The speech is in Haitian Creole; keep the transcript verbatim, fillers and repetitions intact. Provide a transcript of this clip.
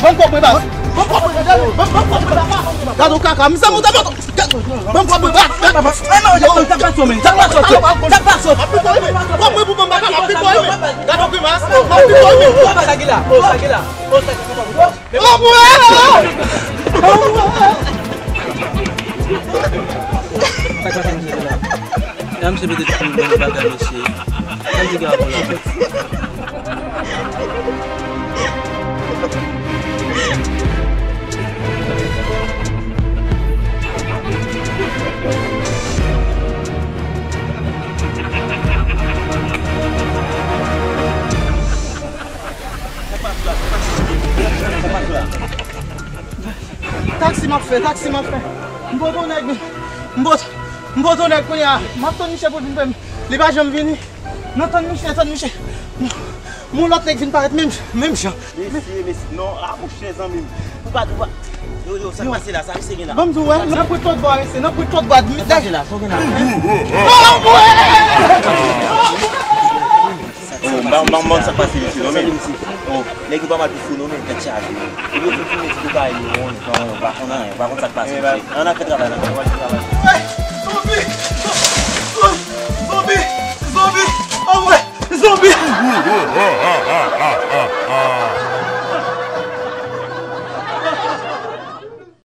Ban m kòb mwen, baz. Ban m kòb mwen, gade, ban m, ban m kòb mwen, papa. Gade yon kaka, mizè moute, ban m kòb mwen, baz. Ban m kòb mwen, baz. Sa pa sòt, sa pa sòt, sa pa sòt. Kòb mwen pou ban m, papa, m ap pipo, wi. Gade yon grimas, m ap pipo, wi. Sa ki la? Oh, sa ki la? Oh, sa ki la? Oh, mwen! Oh, mwen! Sa k pase, mesye, la? E a misye mete tout moun nan bagay, mesye. Sa m te gen avè w la? Taksi m ap fè, taksi m ap fè. M poto nèg, m poto, m poto nèg kounye a. M ap tann misye pou l vin pran m. Li pa janm vini. Non, tann misye, tann misye. Mon lòt nèg vin parèt menm, menm jan. Mesye, mesye, non, a, monchè, zanmi m. Ou pa, ou pa. Yo, yo, sa k pase la, sa misye gen la? Ban m di w, wè, nan prit lòt bò a, mesye, nan prit lòt bò a. Sa k pase la, sa w gen la? Oh, m pa, m pa, m pa konn sa k pase, mesye, non, men. Oh, nèg yo pa mal pou fou, non, men, tèt chaje. Epi yo fin fimen ti kokayin yo, non, non, yo pa konn anyen, yo pa konn sa k pase, mesye. Ann al fè travay la, ann al fè travay. Zonbi! Zonbi! Zonbi! Zonbi! Zonbi!